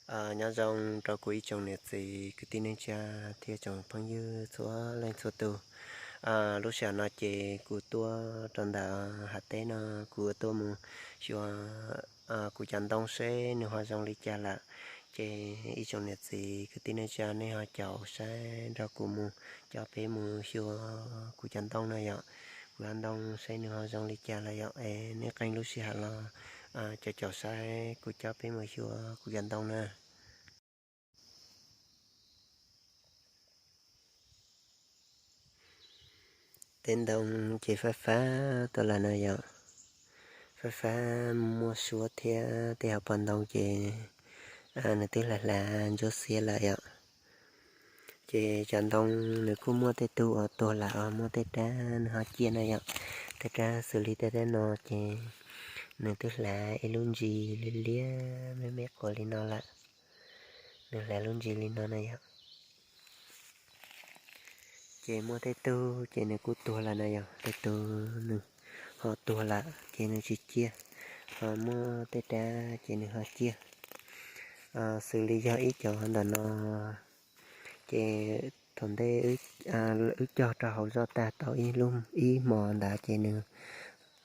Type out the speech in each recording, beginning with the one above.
Nyob zoo rau kuv ib tsoom niam txiv kwv tij neej tsa thiab tsoom phooj ywg txhua leej txhua tus. Lub sij hawm no ces kuv tuaj rau ntawm hav teb no, kuv tuaj mus xyuas kuv cov ntoo seb nws ho zoo li cas lawm. Ces ib tsoom niam txiv kwv tij neej tsa nej ho caum saib nrog kuv mus coj peb mus xyuas kuv cov ntoo na yom. Kuv cov ntoo seb nws ho zoo li cas lawm yom, es nej qee lub sij hawm los caum caum saib kuv coj peb mus xyuas kuv cov ntoo na. Tej ntoo ces fab fab tuaj lawm na yom. Fab fab muaj suab thiab tej hauv paus ntoo ces nws twb hlav hlav ntsuab xiab lawm yom. Ces cov ntoo nws kuj muaj tej tug uas tuag lawm, muaj tej rab nws ho ciaj na yom. Tej rab xws li tej rab no ces nws twb hlav ib lub ntsis liab liab me me quas li no lawm. Nws hlav lub ntsis li no na yom. Ces muaj tej tug ces nws kuj tuag lawm na yom, tej tug nws ho tuag lawm ces nws tsis ciaj, ho muaj tej rab ces nws ho ciaj. Xws li yog ib cov ntawm no ces thaum ntej wb cog rau hauv zoj tag tau ib lub ib hmo ntawd ces nws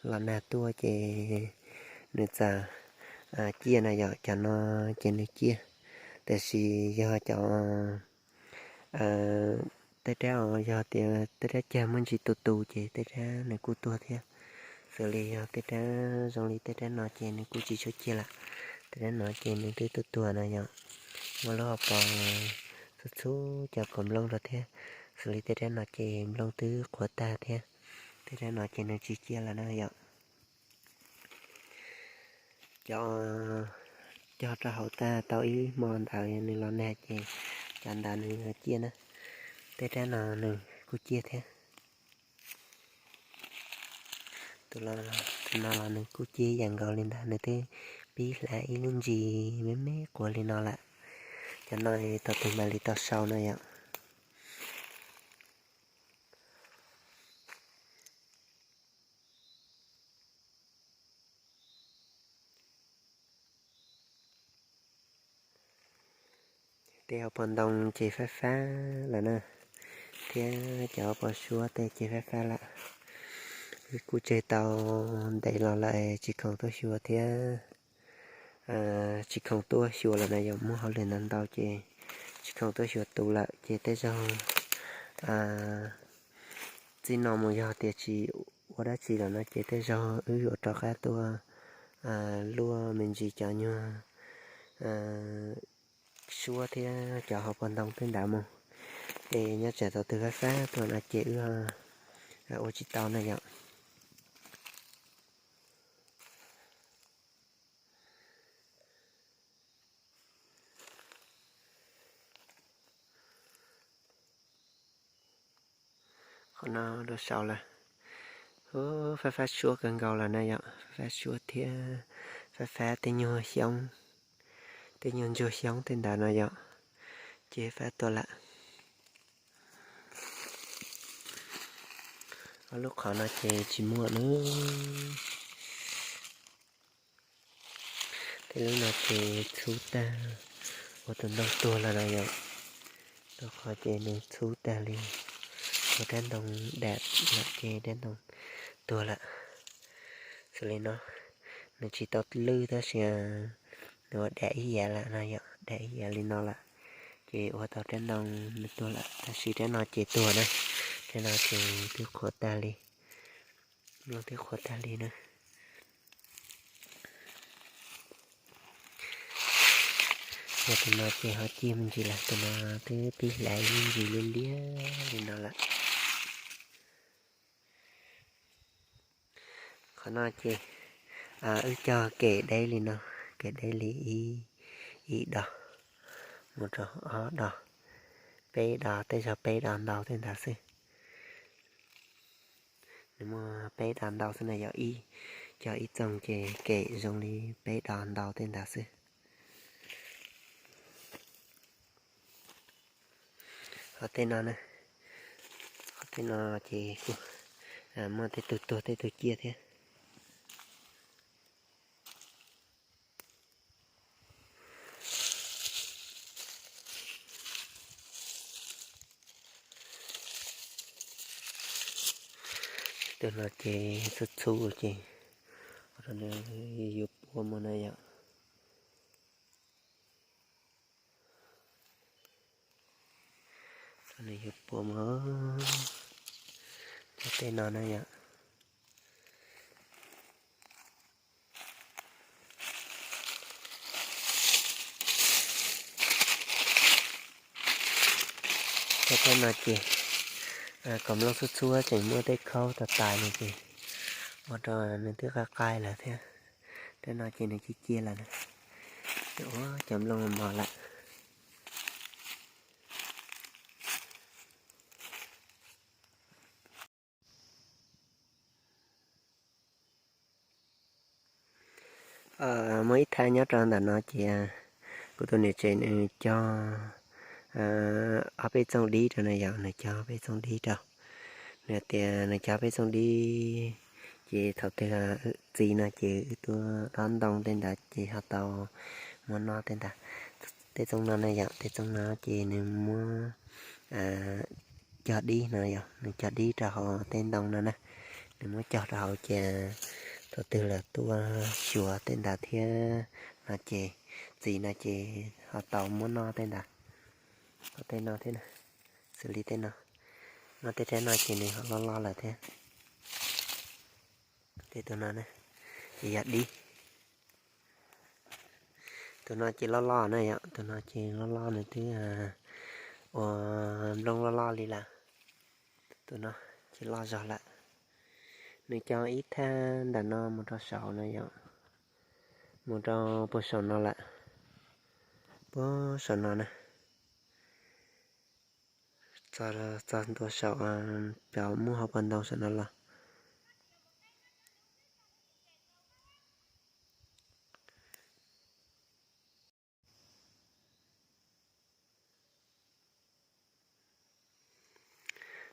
los nag tuaj ces nws txawm ciaj na yom, cov no ces nws ciaj. Tiam sis yog cov tej rab uas yog tias tej rab cag muaj ntsis tu tu ces tej rab nws kuj tuag thiab. Xws li yog tej rab zoo li tej rab no ces nws kuj tsis tshua ciaj lawm. Tej rab no ces nws twb tuag tuag no yom. Muaj lub hauv paus txhub txhub cov kaus nplooj rau thiab. Xws li tej rab no ces nplooj twb qhuav tag thiab. Tej rab no ces nws tsis ciaj lawm na yom. Cov cog rau hauv tag tau ib hmo ntawd nws los nag ces cov ntawd nws ciaj na. Tej rab no nws kuj ciaj thiab. Tus no los nws kuj ciaj ib yam nkaus li ntawd, nws twb pib hlav ib lub ntsis me me quas li no lawm. Cov no tau tus mam li tau sau no yom. Tej hauv paus ntoo ces fab fab lawm na, thiab cov hauv paus suab tej ces fab fab lawm. Kuj tseg tau ntev los lawm tsis khoom tuaj xyuas thiab. Tsis khoom tuaj xyuas lawm na yom, muaj hauj lwm ntau ntau ces tsis khoom tuaj xyuas tus lawm ces tej zaug txij no mus yog tias tsis ua dab tsi lawm no ces tej zaug wb yuav rov qab tuaj luaj me ntsis cov nyuag suab thiab cov hauv paus ntoo tej ntawd mus. Es nyob tsam tau tus fab fab tuaj no ces wb ua tsis tau na yom. Qhov no dua saud lawm. Fab fab suab kawg nkaus lawm na yom, fab fab suab thiab fab fab tej nyuag xyoob, tej nyuag ntsuag xyoob tej ntawd no yom, ces fab tuaj lawm. Ob lub qhov no ces tsis muaj na. Tej lub no ces txhub tag, ua tus ntoo tuag lawm na yom. Lub qhov ces nws txhub tag li, ua rab ntoo dam lawm ces rab ntoo tuag lawm. Xws li no, nws tsis tau lwj tab sis nws ua dam ib yam lawm no yom, dam ib yam li no lawm. Ces ua tau rab ntoo nws tuag lawm, tab sis rab no ces tuag na. Rab no ces twb qhuav tag li, nplooj twb qhuav tag li na. Yog tus no ces ho ciaj me ntsis lawm, tus no twb pib hlav me ntsis liab liab li no lawm. Qhov no ces wb cog kem deb li no, kem deb li ib, ib dos, mus rau ob dos, peb dos, tej zaug peb dos ntau tej ntawd xwb. Nws muaj peb dos ntau xwb na yom, ib, cog ib txoog ces kem zoo li peb dos ntau tej ntawd xwb. Ho tej no, ho tej no ces kuj muaj tej tug tuag tej tug ciaj thiab. Tus no ces txhub txhub ces ua rau nws yuav puas mog na yom. Nws yuav puas mog. Cov tej no na yom. Cov tej no ces kom nplooj txhub txhub tseem muaj tej khaub tais tais no ces ua rau nws twb qaij qaij lawm thiab. Tej no ces nws cia cia lawm na. Ces ua cov nplooj mos lawm. Muaj ib thaj nyob rau ntawm no ces kuv tus niam tsev nws cog ob peb txooj dib rau na yom, nws cog ob peb txooj dib rau. Nws tias nws cog ob peb txooj dib ces thaum twg txiv no ces wb tuaj dob ntoo tej ntawd ces ho tau muab noj tej ntawd. Tej txooj no na yom, tej txooj no ces nws muab cog dib no yom, nws cog dib rau hauv tej ntoo no na. Nws muab cog rau hauv ces thaum twg lawv tuaj xyuas tej ntawd thiab no ces txiv no ces ho tau muab noj tej ntawd. Ho tej no thiab, xws li tej no, muaj tej rab no ces nws ho loj loj lawm thiab. Tej tus no ces yog dib. Tus no ces loj loj na yom, tus no ces loj loj nws twb ua nplooj loj loj li lawm. Tus no ces loj zog lawm. Nws cog ib thaj ntawm no mus rau saum no yom, mus rau puag saum no lawm, puag saum no na. Txog ntua saum cov muaj hauv paus ntoo saum no los.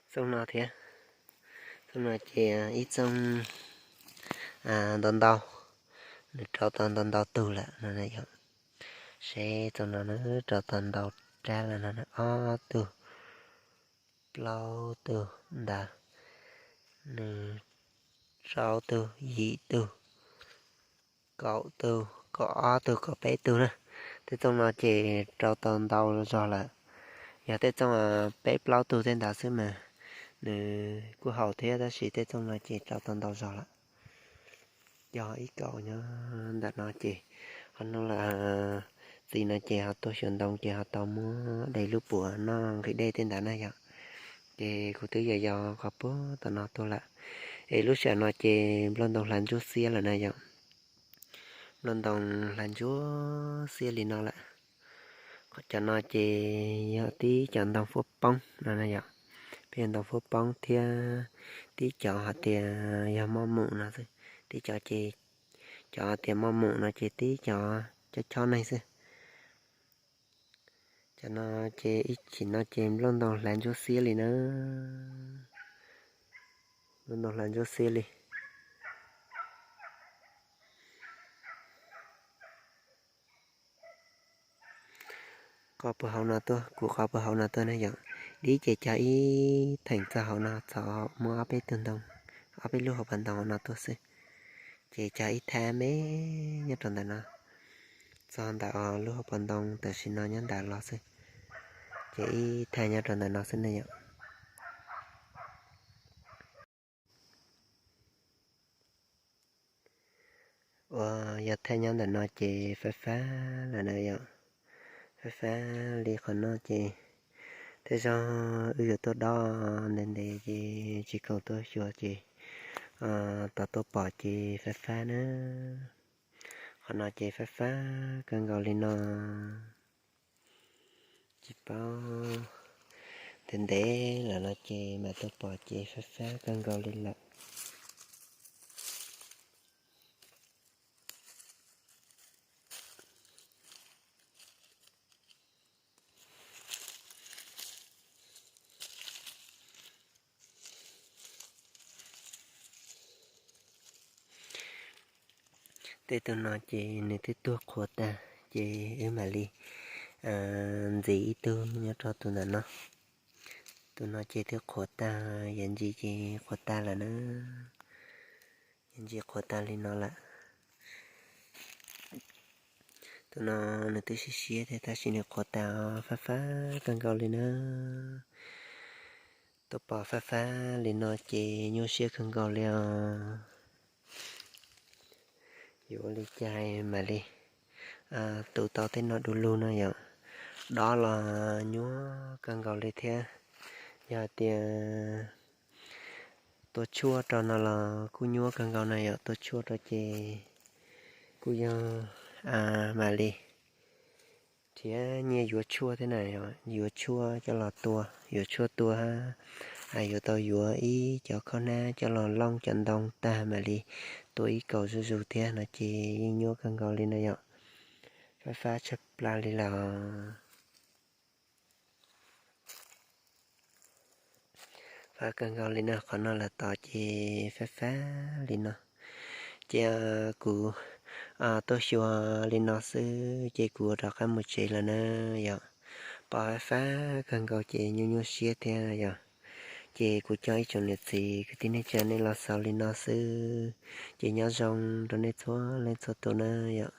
Txooj no thiab, txooj no ces ib txooj ntau ntau, nws rau tau ntau ntau tug lawm no na yom. Seb txooj no na rau tau ntau rab lawm no, ob tug, plaub tug ntawd, nws rau tug, yim tug, kaum tug, kaum ob tug, kaum peb tug na. Tej txooj no ces rau tau ntau zog lawm. Yog tej txooj peb plaub tug tej ntawd xwb mas nws kuj haum thiab, tab sis tej txooj no ces rau tau ntau zog lawm. Yog ib kaum nyob ntawm no ces ho no lawm, txiv no ces ho tuaj xyuas ntoo ces ho tau muab de lub puav noj nqhis dej tej ntawd na yom. Ces kuv twb yog yog qhov puag tom no tuaj lawm. Es lub sij hawm no ces nplooj ntoo hlais ntsuab xiab lawm na yom. Nplooj ntoo hlais ntsuab xiab li no lawm. Qhov cov no ces yog tib cov ntoo fuab poob no na yom. Peb yog ntoo fuab poob thiab tib cov hais tias yog moj mum no xwb. Tib cov ces, cov hais tias moj mum no ces tib cov chob chob neeg xwb. Cov no ces ib chim no ces nplooj ntoo hlais ntsuab xiab li na. Nplooj ntoo hlais ntsuab xiab li. Qo puag hauv no tuaj, kuv qo puag hauv no tuaj na yom. Dib ces cog ib theem txog hauv no, txog muaj ob peb tug ntoo, ob peb lub hauv paus ntoo hauv no tuaj xwb. Ces cog ib thaj me nyob rau ntawm no, txog ntawm lub hauv paus ntoo tam sim no nyob ntawd los xwb. Ces ib thaj nyob rau ntawm no xwb ne yom. Uas yog thaj nyob ntawm no ces fab fab lawm na yom. Fab fab li qhov no ces tej zaum wb yuav tuaj dob ntev ntev ces tsis khoom tuaj xyuas ces tau tuaj pom ces fab fab na. Qhov no ces fab fab kawg nkaus li no. Tsis paub, ntev ntev lawm no ces mam tuaj pom ces fab fab kawg nkaus li lawm. Tej tug no ces nws twb tuag qhuav tag ces wb mam li ntxiv ib tug nyob rau tus ntawm no. Tus no ces twb qhuav tag, yam ntsis ces qhuav tag lawm na. Yam ntsis qhuav tag li no lawm. Tus no nws twb siab siab thiab tab sis nws qhuav tag os, fab fab kawg nkaus li na. Tus pom fab fab li no ces nyuaj siab kawg nkaus li os. Yuav ua li cas mam li tu tau tej no du lug no yom. Dob los nyuaj kawg nkaus li thiab. Yog hais tias tua tshuaj rau no los kuj nyuaj kawg nkaus no yom, tua tshuaj rau ces kuj yog mam li nrhiav nyiaj yuav tshuaj thiab na yom, yuav tshuaj coj los tua, yuav tshuaj tua, yuav tau yuav ib cov khob hnab coj los looj cov ntoo tag mam li tua ib kaus zuj zus thiab no ces yeej nyuaj kawg nkaus li no yom. Fab fab tshaj plaws li lawm. Fab kawg nkaus li no, qhov no lawm tod ces fab fab li no. Ces kuv tuaj xyuas li no xwb ces kuv ua rov qab mus tsev lawm na yom. Pom fab fab kawg nkaus ces nyuaj nyuaj siab thiab yom. Ces kuv coj ib tsoom niam txiv kwv tij neej tsa nej los xaus li no xwb, ces nyob zoo rau nej txhua leej txhua tus na yom.